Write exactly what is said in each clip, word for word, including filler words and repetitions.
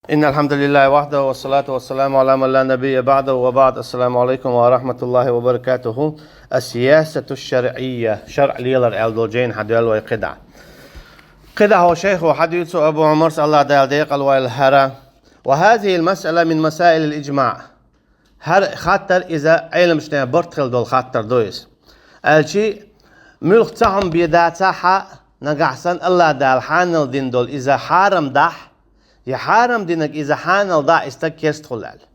إن الحمد لله وحده والصلاة والسلام على من لا نبي بعده وبعد. السلام عليكم ورحمة الله وبركاته. السياسة الشرعية. ШарӀ лелар аьлла долу жайна хьадоьлла вай кхидӀа. КхидӀа хьо шайхо хьадуьйцу Абу Ӏумарс, АллахӀ Дала декъал войла хӀара. وهذه المسألة من مسائل الإجماع. ХӀара хаттар иза Ӏеламчу нехан барт хилла долу хаттар ду иза. Аьлчи, муьлхха цхьа хӀума бен дацахь а, нагахь санна АллахӀ Дала хьанал дина долу иза хьарам дахь, я хьарам динарг иза хьанал дахь, и стаг керста хуьлу аьлла.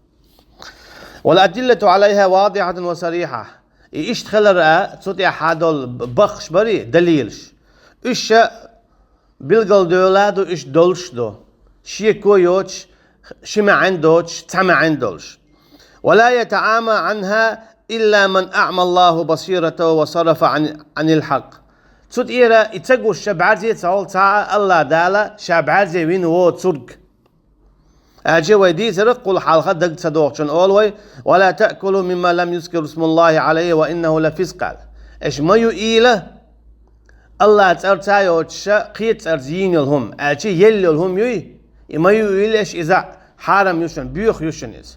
والأدلة عليها واضحة وصريحة. И иштта хилар а, цу тӀехь хьадолу б-, баххаш барий, далилаш. Уьш ша билгал доьла ду, уьш долуш ду. Шеко йоцуш, ши маьӀна доцуш, цхьа маьӀна долуш. ولا يتعامى عنها إلا من أعمى الله بصيرته وصرف عن، عن الحق. Цу тӀера и ца гуш ша бӀаьрзе ца хьол цхьа а АллахӀ Дала ша бӀаьрзе вина воцург. Аьлча вай дийцарах кхул хьалха даг ца дохучун олу вай: «ولا تأكلوا مما لم يذكر اسم الله عليه وإنه لفسق», аьлла. Аша ма ю ийла, АллахӀ цӀарца йоцуша кхечу цӀарца йийна йолу хӀума, аьлча елла йолу хӀума юй, и ма ю ийла аша, иза хьарам ю шуна, боьха ю шуна иза.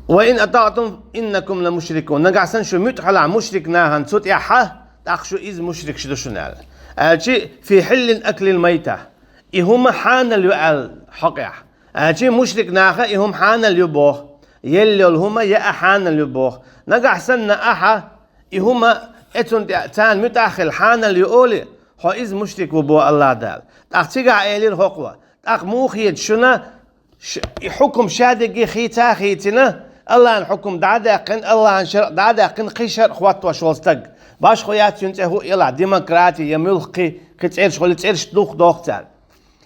«وإن أطعتم إنكم لمشركون». Нагахь санна шу муьтӀахь хилахь мушрик нахана цу тӀехьа, тӀаккха шу иза мушрикаш ду шуна аьлла. Аьлча: «في حل أكل الميتة». И хӀума хьанал ю аьлла хьокъехь. Аьлча мушрик наха и хӀума хьанал ю боху. Елла йолу хӀума яа хьанал ю боху. Нагахь санна ахьа и хӀума эцунна тӀе царна муьтӀахь хила хьанал ю олий, хьо иза мушрик ву боху АллахӀ Дала. ТӀаккха цигахь элира хӀокхо: «ТӀаккха муха хета шуна ш-, и хӀукум ша дерриге хийца а хийцина, АллахӀан хӀукум дӀа а даьккхина, АллахӀан шарӀ дӀа а даьккхина, кхин шарӀ хӀоттош волу стаг? Башхо яц цуьнан цӀе хӀуъ елахь, демократи я муьлхха кхин, кхин цӀераш хуьлий, цӀераш духкха дохку цара».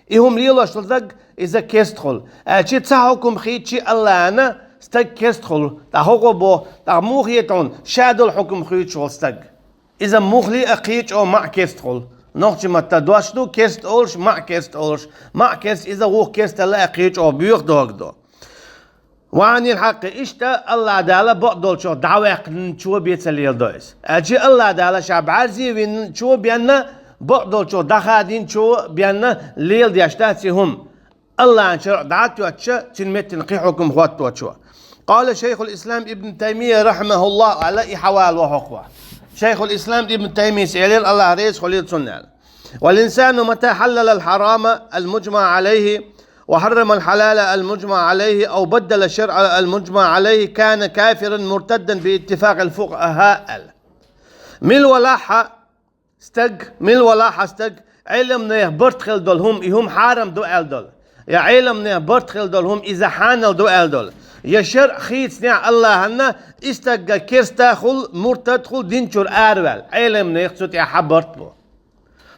И хӀума лелош долу стаг, иза керста хуьлу. Аьлча цхьа хӀукум хийцча АллахӀана, стаг керста хуьлу. ТӀаккха хӀокхо боху: «ТӀаккха муха хета хьуна ша долу хӀукум хуьйцуш волу стаг? Иза мухлий а кхечо маӀа керста хуьлу». Нохчийн матта дош ду: керста олуш, маӀа керста олуш. МаӀа керста иза, вуха керста а кхечо боьха дог ду. «وعن الحق», иштта АллахӀ Дала бакъдолчух дӀаваьккхинчо бен ца леладо иза. Аьлча АллахӀ Дала ша бӀаьрзе винчо бен, бакъдолчух дӀахадийначо бен леладеш дац и хӀума. АллахӀан шарӀ дӀа а тоьттуш, цуьнан меттана кхин хӀукум хӀотточо. قال شيخ الإسلام ابن تيمية رحمه الله аьлла, и хьавалаво хӀокхо. Шайхул-Ислам Ибн Таймийс элира, АллахӀ реза хуьлийла цунна аьлла: «والإنسان متى حلل الحرام المجمع عليه وحرم الحلال المجمع عليه أو بدل الشرع المجمع عليه كان كافرا مرتدا باتفاق الفقهاء», аьлла. Мила валахь а стаг, мила валахь а стаг, Ӏеламнехан барт хилла долу хӀума, и хӀума хьарам ду аьлла долу, я Ӏеламнехан барт хилла долу хӀума, иза хьанал ду аьлла долу, я шарӀ хийцинехь АллахӀана, и стаг керста хуьлу, муртад хуьлу, дин чуьра араваьлла. Ӏеламнехан цу тӀехь барт бу.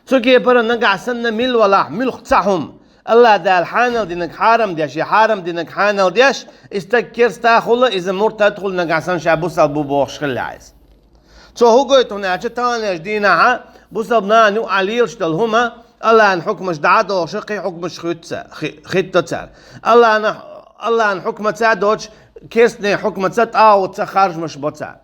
Цу кепара нагахь санна мила валахь, муьлхха цхьа хӀума, АллахӀ Дала хьанал динарг хьарам деш, я хьарам динарг хьанал деш, и стаг керста хуьлу, иза муртад хуьлу, нагахь санна ша бусалба ву бохуш хилла иза. Цо хӀун гойту хьуна аьлча, таханлерчу дийнахьа бусалба нана юкъахь лелаш долу хӀума, АллахӀан хьукмаш дӀа а дохуш, кхин хьукмаш хӀотту цара, хи-, хӀитто цара. АллахӀан, АллахӀан хьукмаца а доцуш, керстанийн хьукмаца, тӀагӀутца харжамаш бо цара.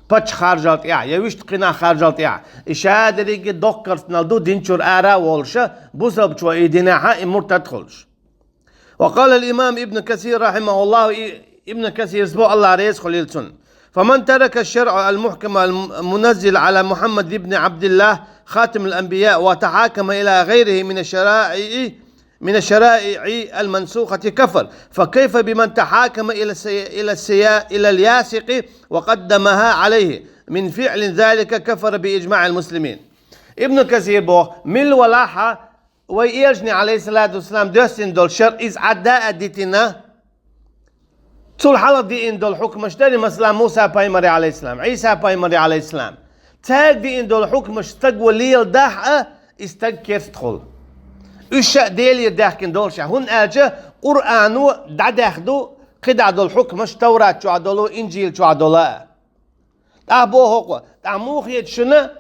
Паччахьан харжал тӀехь, я вуьшта кхин нах харжал тӀехь, и ша дерриге доккха керстанал ду, дин чуьра ара а волуш, бусалбачо и динехь а, и муртад хуьлуш. وقال الإمام ابن كثير رحمه الله, и-, Ибн Касирс боху, АллахӀ реза хуьлийла цунна: «فمن ترك الشرع المحكم المنزل على محمد بن عبد الله خاتم الأنبياء وتحاكم إلى غيره من الشرائع من الشرائع المنسوخة كفر، فكيف بمن تحاكم إلى السي-، إلى السيا-، إلى الياسق وقدمها عليه؟ من فعل ذلك كفر بإجماع المسلمين». Ибн Касир боху, мила валахь а, вай элчане, Ӏалайхиссалату вассалам, доьссина долу шарӀ иза Ӏадда а дитина, цул хьалха деана долу хьукмаш дарий, масала, Муса пайхамаре, Ӏалайхиссалам, Ӏийса пайхамаре, Ӏалайхиссалам. Цаьрга деана долу хьукмаш стага леладахь а, и стаг керста хуьлу. Уьш ша Делера даьхкина долуш а, хӀунда аьлча Къуръано дӀадаьхна ду кхидӀа долу хьукмаш, Таврат чохь долу, Инжил чохь долу а. ТӀаккха боху хӀокхо: «ТӀаккха муха хета шуна,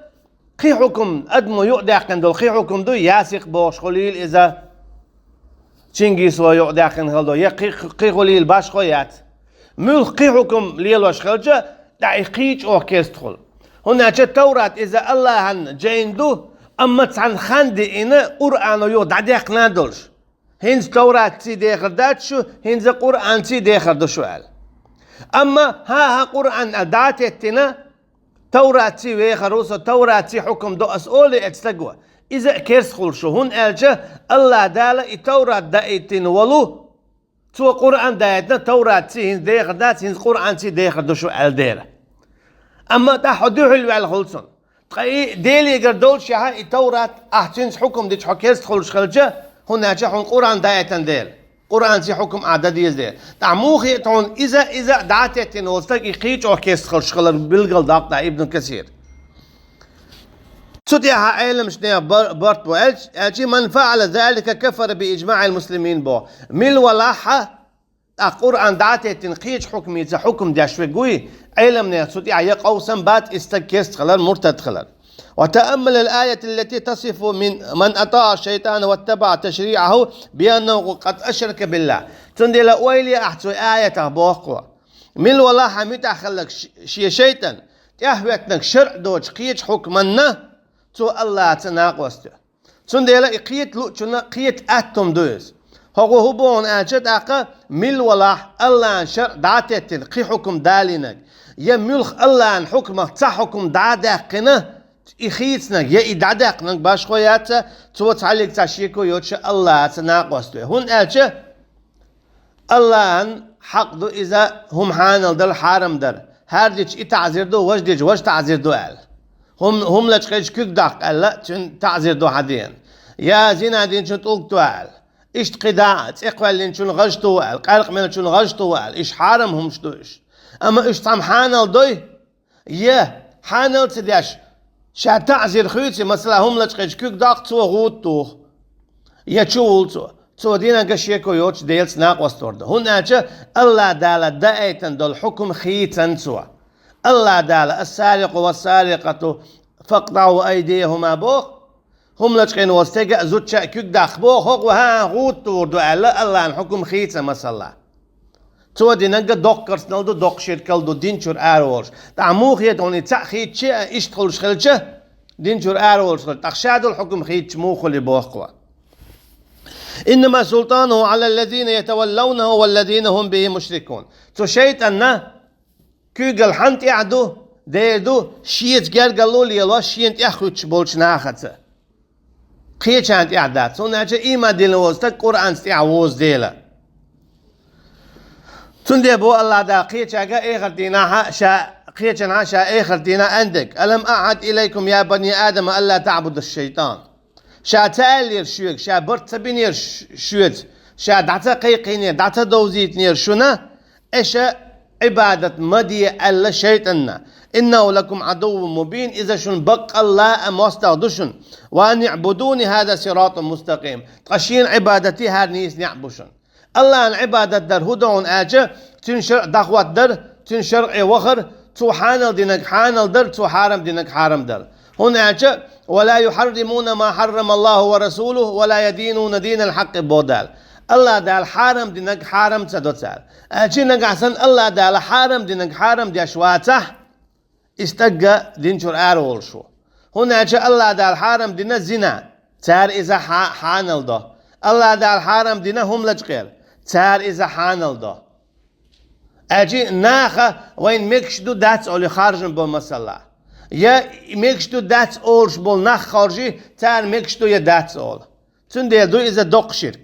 кхин хьукум, адамо юкъадаьккхина долу кхин хьукум ду, ясикъ бохуш хуьлийла иза, Чингисо юкъадаьккхина хилла ду, я кхин, кхин хуьлийла, башхо яц. Муьлхха кхин хьукум лелош хилча, тӀаккха и кхин чӀогӀа керста хуьлу. ХӀунда аьлча Таврат иза АллахӀан жайна ду, амма цхьана хан деана Къуръано юха дӀадаьккхина долуш». ХӀинца Тавратций дехар дац шу, хӀинца Къуръанций дехар ду шу аьлла. Амма хӀа-хӀа Къуръан аьлла дӀатеттина, Тавратций вехар ву со, Тавратций хьукам до ас олий оцу стага, иза а керста хуьлу шу, хӀунда аьлча АллахӀ Дала и Таврат даийтина волу, цо Къуръан даийтина, Тавратций хӀинца дехар дац, хӀинца Къуръанций дехар ду шу аьлла дера. Амма тӀаккха хьо дуьхьал ваьлла хуьлу цунна. Ткъа и Делегара долуш яхьа и Таврат, ахь цуьнца хьукам дича хьо керста хуьлуш хилча, хӀунда аьлча хьуна Къуръан даийтина дела, Къуръанций хьукам ахь дан деза дела. ТӀаккха муха хета хьуна иза, иза а дӀатеттина волу стаг и кхин чӀогӀа керста хуьлуш хилар билгал доккху Ибн Касир. Цу тӀехьа Ӏеламчу нехан бар-, барт бу аьлча, аьлча, «Ман фаӀала залика кафара би иджмаӀил муслимин», бо. Мила валахьа, тӀаккха Къуръан дӀатеттина кхечу хьукмийца хьукам деш верг вуй, Ӏеламнех цу тӀехь я къовсам бац и стаг керста хилар, муртад хилар. وتأمل الآية التي تصف من من أطاع الشيطان واتبع تشريعه بأنه قد أشرك بالله. Цундела ойла е ахь цу аятах, боху кхо. Мила валахьа муьтӀахь хилларг ш-, шен шайтӀан тӀаьхьахӀоьттинарг шарӀ доцу кхечу хьукманна цо АллахӀаца накъост ю. Цундела и кхета луучунна кхета атта хӀума ду иза. ХӀокхо хӀун боху аьлча тӀаккха, мила валахь АллахӀан шарӀ дӀатеттина кхин хьукам далийнарг, я муьлхха АллахӀан хьукмах цхьа хьукам дӀа а даьккхина, и хийцинарг, я и дӀадаьккхинарг башхо яц, цо цхьаллиг цхьа шеко йоцуш АллахӀаца накъост ве. ХӀунда аьлча АллахӀан хьакъ ду иза хӀума хьанал дар, хьарам дар. ХӀара дича и таӀзир ду, важа дича важа таӀзир ду аьлла. ХӀум-, хӀума лачкъийча куьг даккха аьлла, цуьнан таӀзир ду хьан дена. Я зина динчун тӀулг ту аьлла. Иштта кхидӀа а, цӀе кхоьллинчун гӀаж ту аьлла, къаьркъа меллачун гӀаж ту аьлла. Иш хьарам хӀумаш ду иш. Амма иш цхьамма хьанал дой, я, хьанал ца деш, ша таӀзир хуьйцу, масала, хӀума лачкъийча куьг даккха, цо гӀуда туху. Я чу вуллу цо. Цо динарг шеко йоцуш Делаца накъост вар ду. ХӀунда аьлча АллахӀ Дала даийтина долу хьукам хийцина цо. АллахӀ Дала: «Ас-сарикъу вас-сарикъату факътаӀу айдияхӀума», боху. ХӀума лачкъийна волу стеган а, зудчун а куьг даккха боху, хӀокхо хӀан гӀуда тухур ду аьлла, АллахӀан хьукам хийцина, масала. Цо динарг доккха керстанал ду, доккха ширкал ду, дин чуьра ара волуш. ТӀаккха муха хета хьуна и цхьаъ хийцича а иштта хуьлуш хилча, дин чуьра ара волуш хилча, тӀаккха ша долу хьукам хийцича муха хуьлий боху кхо. «Иннама султануху Ӏалаллазина ятаваллавнаху валлазина хӀум бихӀи мушрикун». Цу шайтӀанна куьйгалла хьанна тӀехь ду, дер ду, шеца гергарло лелош, шена тӀехь хуьттуш болчу нахаца. Кхечарна тӀехь дац, хӀунда аьлча ийман диллина волу стаг Къуръанца тӀехь вузу Дела. Цундела боху АллахӀ Дала кхечаьрга эхарт дийнахь а ша, кхечанхьа ша эхарт дийнахь а аьннарг: «Алам аӀхӀад илайкум я бани Адама алла таӀбудаш-шайтӀан». Ша ца аьллера шоьга, ша барт ца бинера ш-, шоьца, ша дӀа ца кхайкхийнера, дӀа ца довзийтинера шуна, аша Ӏибадат ма де аьлла шайтӀанна. «ИннахӀу лакум Ӏадуввун мубин», иза шуна баккъалла а мостагӀа ду шуна. «Ва аниӀбудуни хӀаза сиратун мустакъим». Ткъа шена Ӏибадат де, хӀара нийса неӀ бу шуна. АллахӀана Ӏибадат дар хӀун ду хьуна аьлча, цуьнан шарӀ дӀахӀоттадар, цуьнан шарӀе вахар, цо хьанал динарг хьанал дар, цо хьарам динарг хьарам дар. ХӀунда аьлча: «Ва ла юхьарримуна ма хьаррамаллахӀу ва расулухӀу, ва ла ядинуна динал хьакъкъи», боху Дала. АллахӀ Дала хьарам динарг хьарам ца до цара. Аьлча нагахь санна АллахӀ Дала хьарам динарг хьарам деш вацахь, и стаг дин чуьра ара волуш ву. ХӀунда аьлча АллахӀ Дала хьарам дина зина, цара иза хьа-, хьанал до. АллахӀ Дала хьарам дина хӀума лачкъер, цара иза хьанал до. Аьлча наха вайна мегаш ду, дац олий харжам бо масала. Я мегаш ду, дац олуш болу нах харжий, царна мегаш ду я дац олу. Цундела ду иза доккха ширк.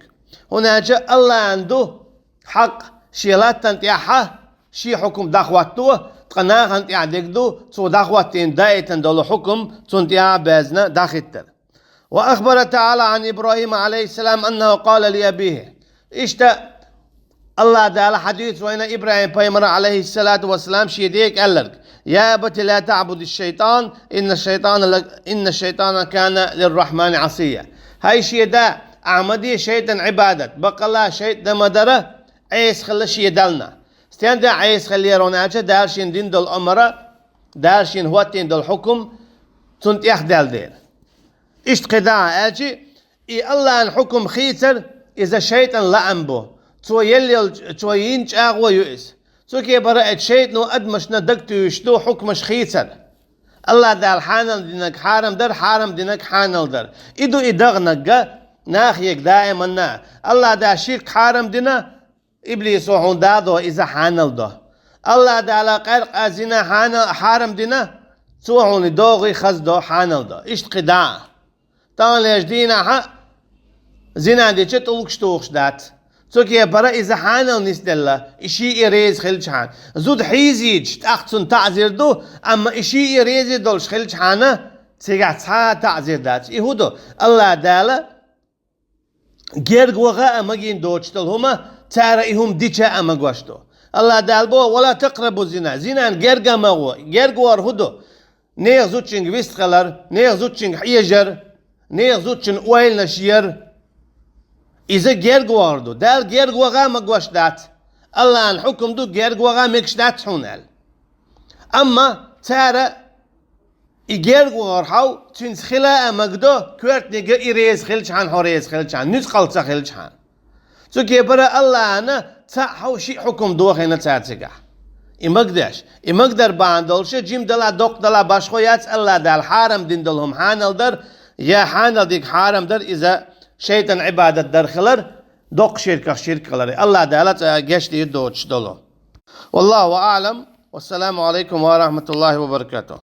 ХӀунда аьлча АллахӀана ду хьакъ шен латтана тӀехьа шен хьукам дӀахӀотто, ткъа нахана тӀехь дерг ду цо дӀахӀоттийна, даийтина долу хьукам цунна тӀехьа а баьзна дӀахӀиттар. وأخبر تعالى عن إبراهيم عليه السلام أنه قال لأبيه. Иштта АллахӀ Дала хьадуьйцу вайна ИбрахӀим-пайхамар, Ӏалайхиссалату вассалам, шен дега аьлларг: «Я абати ла таӀбудиш-шайтӀан, иннаш-шайтӀана ла-, иннаш-шайтӀана кана лир-рахьмани Ӏасийя». ХӀай шен да, ахь ма де шайтӀан Ӏибадат, баккъалла шайтӀа ма дара Ӏеса хилла шен Далла. Стенна Ӏеса хиллера хьуна аьлча, Дала шена дина долу омра, Дала шена хӀоттийна долу хьукам цунна тӀехдаьлла дела. Иштта кхидӀа а аьлча, и АллахӀан хьукам хийцар, иза шайтӀан лаам бу. Цо елла йолчу, цо йина чӀагӀо ю иза. Цу кепара а шайтӀано адамашна дагатуьйсуш ду хьукмаш хийцар. АллахӀ Дала хьанал динарг хьарам дар, хьарам динарг хьанал дар. И ду и даханарг, Нахега даиманна. Аллахь Дала ширк хьарам дина, иблисо хьуна дадо иза хьанал до. Аллахь Дала къаьркъа зина хьана-, хьарам дина, цо хьуна догӀий хаза до хьанал до. Иштта кхидӀа. Таханлерча дийнахьа зина дича тӀулгаш тухуш дац. Цу кепара иза хьанал нисделла, и шиъ и реза хилча хьана. Зуда хьийзийча, тӀаккха цунна таӀзир ду, амма и шиъ и реза долуш хилча хьана, цигахь цхьа а таӀзир дац. И хӀун ду? Аллахь Дала герга ваха а магийна доцуш долу хӀума, цара и хӀума дича а магош ду. Аллахь Дала боху: «Ва ла такърабу зина». Зинан герга а ма гӀо. Герга вар хӀун ду? Нехан зудчуьнга вист хилар, нехан зудчуьнга хьежар, нехан зудчун ойланаш яр. Иза герга вахар ду. Дала герга ваха а магош дац. Аллахьан хьукум ду, герга ваха а мегаш дац хьуна аьлла. Амма цара и герга вахар хьов, цуьнца хила а магадо, коьртаниг и реза хилча хьана, хьо реза хилча хьана, нуьцкъала ца хилча хьана. Цу кепара Аллахьана цхьаъ хьов шиъ хьукум дохийна цара цигахь. И магадеш, и магадар бахьана долуш, жима дала, доккха дала, башхо яц, Аллахь Дала хьарам дина долу хӀума хьанал дар, я хьанал диг хьарам дар, иза шайтӀан Ӏибадат дар хилар, доккха ширках ширк хилар. Аллахь Дала цкъа гечдийр доцуш долу. Валлаху аълам. Вассаламу алайкум ва рахматуллахи ва баракатух.